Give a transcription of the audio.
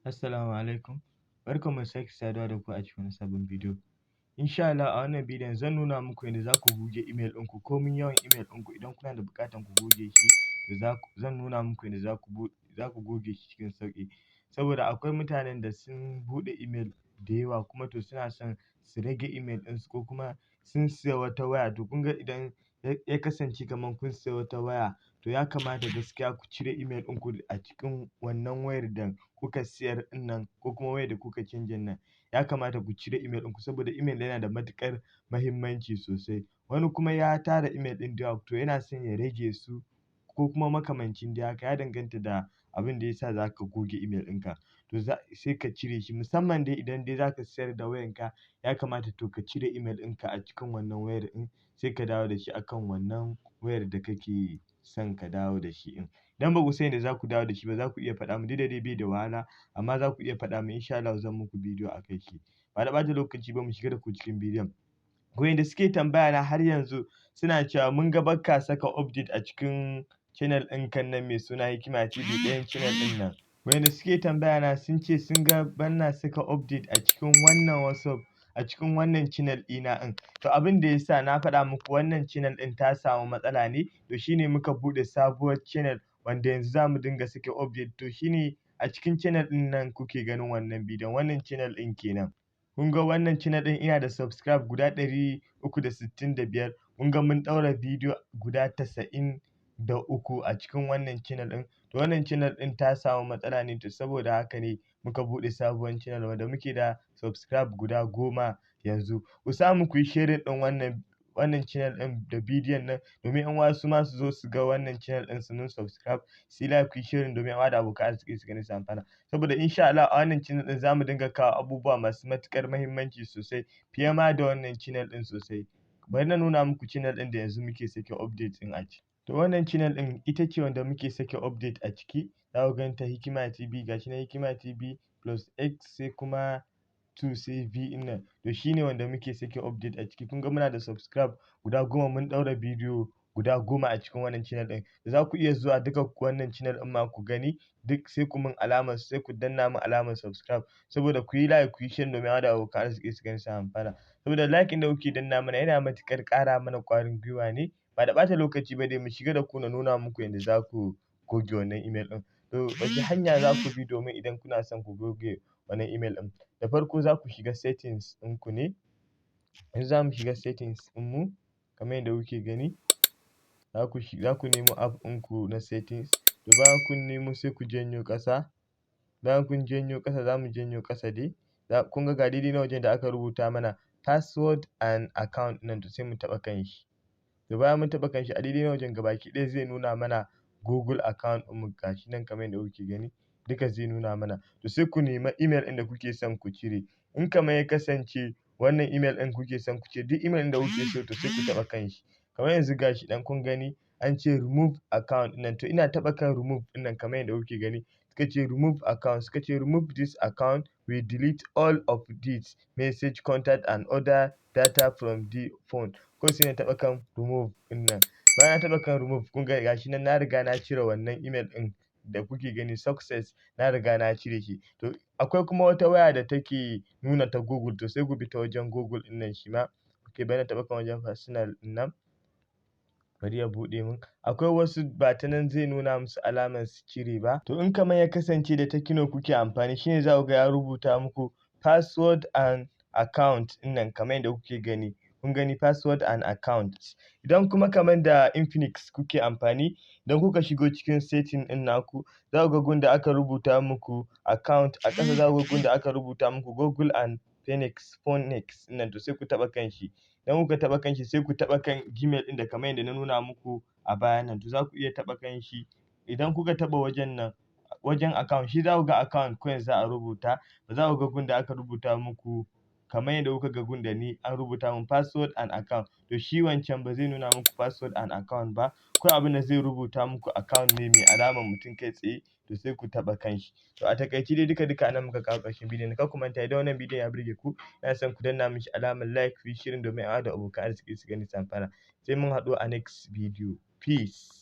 Assalamu alaikum, barkanmu da sake saduwa da ku a cikin wani sabon bidiyo. Insha Allah a wannan bidiyon zan nuna muku yadda za ku goge email ɗinku, komin yawan email ɗinku. Idan kuna da buƙatar ku goge shi, to zan nuna muku yadda za ku goge shi cikin sauƙi. Saboda akwai mutanen da sun buɗe email da yawa, kuma to suna son su rage email ɗinsu, ko kuma sun siya wata waya. To kun ga, idan ya kasance kamar kun siya wata waya, to ya kamata gaskiya ku cire email ɗinku a cikin wannan wayar da kuka siyar ɗin nan, ko kuma wayar da kuka canjan nan. Ya kamata ku cire email ɗinku, saboda email yana da matuƙar mahimmanci sosai. Wani kuma ya tara email ɗin da yawa, to yana son ya rage su, ko kuma makamancin dai haka. Ya danganta da abin da ya sa za ka goge email ɗinka. To sai ka cire shi, musamman dai idan dai za ka siyar da wayanka, ya kamata to ka cire email ɗinka a cikin wannan wayar ɗin, sai ka dawo da shi akan wannan wayar da kake son ka dawo da shi ɗin. Idan ba ku san yadda za ku dawo da shi ba, za ku iya faɗa min. Duk da dai bai da wahala, amma za ku iya faɗa min, insha Allahu zan muku bidiyo a kai shi. Ba da ɓata lokaci ba, mu shiga da ku cikin bidiyon. Wa'inda suke tambaya na har yanzu suna cewa mun ga bakka saka update a cikin channel ɗinka nan mai suna Hikima TV, ɗayan channel ɗin nan. Wa'inda suke tambaya na sun ce sun ga bana saka update a cikin wannan WhatsApp, a cikin wannan channel ɗina ɗin. To abin da ya sa, na faɗa muku wannan channel ɗin ta samu matsala ne, to shine muka buɗe sabuwar channel wanda yanzu za mu dinga saka update. To shine a cikin channel ɗin nan kuke ganin wannan bidiyon, wannan channel ɗin kenan. Kun ga wannan channel ɗin, ina da subscribe guda 365. Kun ga mun ɗaura bidiyo guda 93 a cikin wannan channel ɗin. To wannan channel ɗin ta samu matsala ne, to saboda haka ne muka buɗe sabuwar channel wanda muke da subscribe guda 10 yanzu. Ku samu ku yi sharing ɗin wannan channel ɗin da bidiyon nan, domin ƴan uwa su ma su zo su ga wannan channel ɗin, su mun subscribe, su yi like, ku yi sharing, domin ƴan uwa da abokan arziki su gani su amfana. Saboda insha Allah a wannan channel ɗin za mu dinga kawo abubuwa masu matuƙar muhimmanci sosai, fiye ma da wannan channel ɗin sosai. Bari na nuna muku channel ɗin da yanzu muke sake update ɗin a ciki. To wannan channel ɗin ita ce wanda muke sake update a ciki. Za ku ganta, Hikima TV, gashi nan, Hikima TV plus X, sai kuma 2, sai V ɗin nan. To shine wanda muke sake update a ciki. Kun ga muna da subscribe guda 10, mun ɗaura bidiyo guda 10 a cikin wannan channel ɗin. Za ku iya zuwa duka wannan channel ɗin ma ku gani duk, sai ku mun alamar, sai ku danna mun alamar subscribe, saboda ku yi like, ku yi share, domin ƴan uwa da abokan arziki su gani su amfana. Saboda like ɗin da kuke danna mana yana matuƙar ƙara mana ƙwarin gwiwa ne. Ba da ɓata lokaci ba dai, mu shiga da ku na nuna muku yadda za ku goge wannan email ɗin. To wace hanya za ku bi domin idan kuna son ku goge wannan email ɗin? Da farko za ku shiga settings ɗinku ne. Yanzu za mu shiga settings ɗinmu kamar yadda kuke gani. Za ku nemo app ɗinku na settings. To bayan kun nemo, sai ku janyo ƙasa. Bayan kun janyo ƙasa, za mu janyo ƙasa dai. Kun ga, ga daidai nan wajen da aka rubuta mana "password and account" nan, to sai mu taɓa kan shi. To bayan mun taɓa kan shi, a daidai nan wajen gabaki ɗaya zai nuna mana Google account ɗinmu, gashi nan kamar yadda kuke gani, duka zai nuna mana. To sai ku nema email ɗin da kuke son ku cire. In kamar ya kasance wannan email ɗin kuke son ku cire, duk email ɗin da kuke so, to sai ku taɓa kan shi. Kamar yanzu gashi nan, kun gani an ce "remove account" ɗin nan, to ina taɓa kan remove ɗin nan kamar yadda kuke gani. Suka ce "remove account", suka ce "Remove this account will delete all of this message, contact and other data from the phone." Kawai sai na taɓa kan remove ɗin nan. Bayan na taɓa kan remove, kun ga gashi nan na riga na cire wannan email ɗin da kuke gani, success, na riga na cire shi. To akwai kuma wata waya da take nuna ta Google, to sai ku bi ta wajen Google ɗin nan shi ma. Ok, bari na taɓa kan wajen personal ɗin nan. Bari ya buɗe mun. Akwai wasu ba ta nan zai nuna musu alamar su cire ba. To in kamar ya kasance da Tecno kuke amfani, shine za ku ga ya rubuta muku "password and account" ɗin nan kamar yadda kuke gani. Kun gani, "password and account". Idan kuma kamar da Infinix kuke amfani, idan kuka shigo cikin setting ɗin naku, za ku ga gun da aka rubuta muku "account", a ƙasa za ku ga gun da aka rubuta muku "Google and Phoenix", Phoenix ɗin nan, to sai ku taɓa kan shi. Idan kuka taɓa kan shi, sai ku taɓa kan Gmail ɗin da kamar yadda na nuna muku a baya nan, to za ku iya taɓa kan shi. Idan kuka taɓa wajen nan, wajen account, shi za ku ga "account" kawai za a rubuta, ba za ku ga gun da aka rubuta muku kamar yadda kuka ga gun da ni an rubuta mun "password and account". To shi wancan ba zai nuna muku "password and account" ba, kawai abin da zai rubuta muku "account" ne mai alamar mutum kai tsaye, to sai ku taɓa kan shi. To a taƙaice dai, duka duka anan muka kawo ƙarshen bidiyon. Kar ku manta, idan wannan bidiyon ya burge ku, ina son ku danna mishi alamar like, ku yi sharing, domin ƴan uwa da abokan arziki su gani su amfana. Sai mun haɗu a next video. Peace.